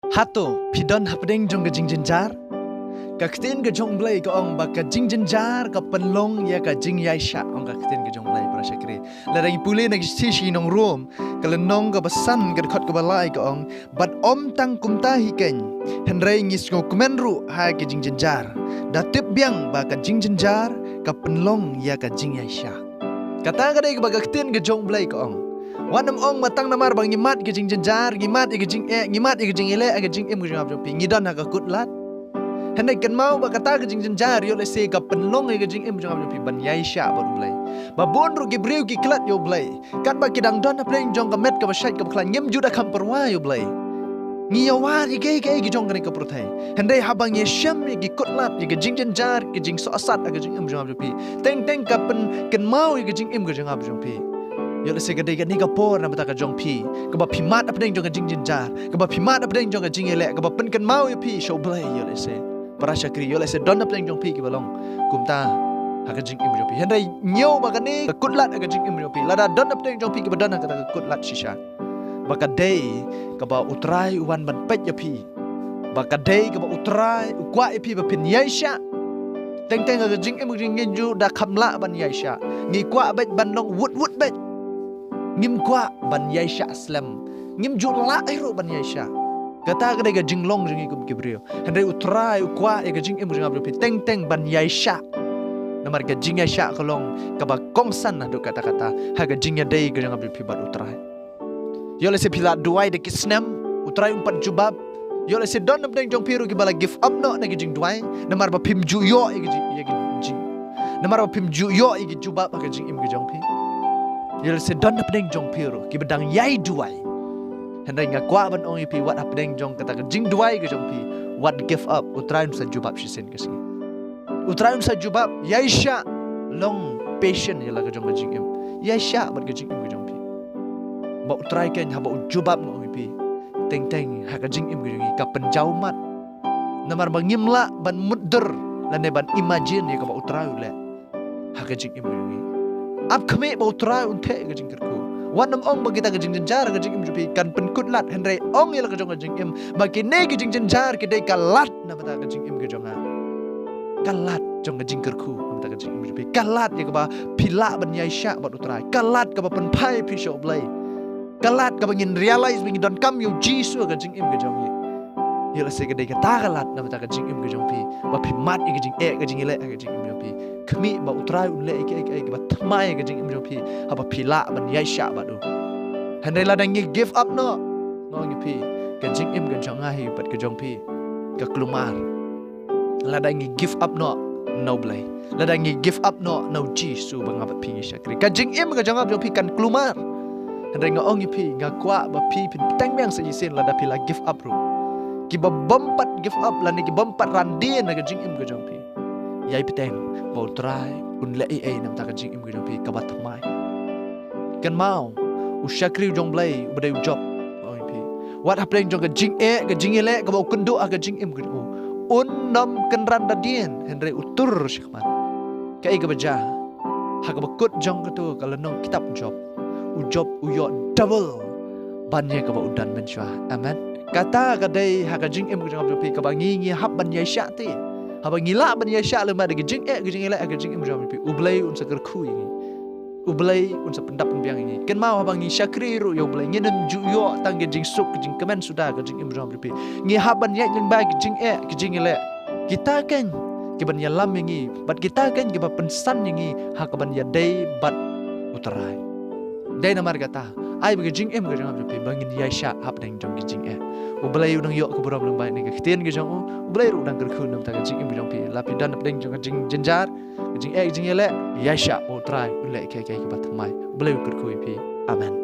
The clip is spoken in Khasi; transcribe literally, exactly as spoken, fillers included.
Hato phi don hapdeng jong ka jingjynjar? Ka ktien ka jong U Blei ka ong ba ka jingjynjar ka pynlong ïa ka jingïaishah, ong ka ktien ka jong U Blei, para shakri. Lada ngi pule na ka shithi sha ki nong Rom, ka lynnong kaba san, ka dkhot kaba lai ka ong, bad ym tang kumta hi keiñ, hynrei ngi sngewkmen ruh ha ka jingjynjar, da tip biang ba ka jingjynjar ka pynlong ïa ka jingïaishah. Kata ka dei kaba ka ktien ka jong U Blei ka ong. Wat nym ong ba tang namar ba ngi mad ka jingjynjar, ngi mad ïa ka jingeh, ngi mad ïa ka jingïaleh ha ka jingim ka jong nga jong phi, ngi don ha ka kut lad. Hynrei kynmaw ba kata ka jingjynjar, ïoh lehse ka pynlong ïa ka jingim ka jong nga jong phi ban ïaishah bad U Blei. Ba bun ruh ki briew ki klet ïa U Blei. Katba ki dang don hapdeng jong ka met kaba shait kaba khlaiñ, ngim ju da kham pyrwa ïa U Blei. Ngi ïawad ïa kiei kiei ki jong kane ka pyrthei. Hynrei haba ngi shem ïa ki kut lad, ïa ka jingjynjar, ka jingsohsat ha ka jingim jong nga jong phi, teng teng ka pynkynmaw ïa ka jingim ka jong nga jong phi. Ïoh lehse ka dei kane ka por na bynta ka jong phi, kaba phi mad hapdeng jong ka jingjynjar, kaba phi mad hapdeng jong ka jingïaleh, kaba pynkynmaw ïa phi sha U Blei, ïoh lehse. Para shakri, ïoh lehse don hapdeng jong phi kiba long kumta ha ka jingim jong phi. Hynrei ñiew ba kane ka kut lad ha ka jingim jong phi, lada don hapdeng jong phi kiba don ha kata ka kut lad shisha, ba ka dei kaba U Trai u wan ban peit ïa phi. Ba ka dei kaba U Trai u kwah ïa phi ba phin ïaishah. Teng teng ha ka jingim ka jong ngi, ngi ju da kham lah ban ïaishah. Ngi kwah beit ban long wut wut beit. Ngim kwah ban ïaishah slem. Ngim ju lah ruh ban ïaishah. Kata ka dei ka jinglong jong ngi kum ki briew. Hynrei U Trai u kwah ïa ka jingim ka jong nga jong phi teng teng ban ïaishah. Namar ka jingïaishah ka long kaba kongsan haduh katta katta ha ka jingïadei ka jong nga jong phi bad U Trai. Ïoh lehse phi la duwai da ki snem, U Trai um pat jubab. Ïoh lehse don hapdeng jong phi ruh kiba la give up noh na ka jingduwai, namar ba phim ju ïoh ïa ka jing, ïa ka jing, namar ba phim ju ïoh ïa ka jubab ha ka jingim ka jong phi. Ïoh lehse don hapdeng jong phi ruh kiba dang ïai duwai. Hynrei nga kwah ban ong ïa phi, wat hapdeng jong kata ka jingduwai ka jong phi, wat give up, U Trai un sa jubab shisien ka sngi. U Trai un sa jubab, ïaishah, long patient ïa la ka jong ka jingim. Ïaishah bad ka jingim ka jong phi. Ba U Trai keiñ haba u jubab, nga ong ïa phi, teng teng ha ka jingim ka jong ngi ka pynjaw mat. Namar ba ngim lah ban mutdur lane ban imagine ïa kaba U Trai u leh ha ka jingim ka jong ngi. Ap khmih ba U Trai un theh ïa ka jingkyrkhu. Wat nym ong ba kita ka jingjynjar ha ka jingim jong phi kan pynkut lad, hynrei ong ïa la ka jong ka jingim ba kine ki jingjynjar ki dei ka lad na bynta ka jingim ka jong nga. Ka lad jong ka jingkyrkhu na bynta ka jingim jong phi. Ka lad ïa kaba phi lah ban ïaishah bad U Trai. Ka lad kaba pynphai ïa phi sha U Blei. Ka lad kaba ngin realize ba ngi donkam ïa U Jisu ha ka jingim ka jong ngi. Ïoh lehse ka dei kata ka lad na bynta ka jingim ka jong phi, ba phi mad ïa ka jingeh, ka jingïaleh ha ka jingim jong phi. Khmih ba U Trai un leh ïa kiei kiei kiba thymmai ha ka jingim jong phi haba phi lah ban ïaishah bad u. Hynrei lada ngi give up noh, nga ong ïa phi, ka jingim ka jong nga hi bad ka jong phi ka kulmar. Lada ngi give up noh na U Blei, lada ngi give up noh na U Jisu ba nga bad phi ngi shakri, ka jingim ka jong nga bad jong phi kan kulmar. Hynrei nga ong ïa phi, nga kwah ba phi phin bteng biang sa shisien lada phi la give up ruh. Kiba bym pat give up lane ki bym pat ran dien ha ka jingim ka jong phi, ïai bteng ba U Trai un leh ei ei na bynta ka jingim ka jong phi kaba thymmai. Kynmaw, u shakri u jong U Blei uba dei u Job, nga ong ïa phi, wat hapdeng jong ka jingeh, ka jingïaleh kaba u kynduh ha ka jingim ka jong u, un nym kynran da dien, hynrei u tur shakhmat. Kaei kaba jia? Ha kaba kut jong kato ka lynnong kitab Job, u Job u ïoh double ban ïa kaba u don mynshuwa. Amen. Kata ka dei ha ka jingim ka jong nga bad jong phi, kaba ngi, ngi hap ban ïaishah te. Haba ngi lah ban ïaishah lem bad ka jingeh, ka jingïaleh ha ka jingim ka jong nga bad jong phi, U Blei un sa kyrkhu ïa ngi. U Blei un sa pyndap pynbiang ïa ngi. Kynmaw, haba ngi shakri ruh ïa U Blei, ngin nym ju ïoh tang ka jingsuk, ka jingkmen suda ha ka jingim ka jong nga bad jong phi. Ngi hap ban ïaid lyngba ka jingeh, ka jingïaleh. Kita keiñ kiban ïalam ïa ngi bad kita keiñ kiba pynsan ïa ngi ha kaban ïadei bad U Trai. Dei namar kata, ai ba ka jingim ka jong nga bad jong phi ba ngin ïaishah hapdeng jong ka jingeh. U Blei u nang ïoh ka burom lyngba ïa kane ka ktien ka jong u. U Blei ruh u dang kyrkhu na bynta ka jingim ka jong phi. La phi don hapdeng jong ka jingjynjar, ka jingeh, ka jingïaleh, ïaishah ba U Trai un leh kiei kiei kiba thymmai. U Blei u kyrkhu ïa phi. Amen.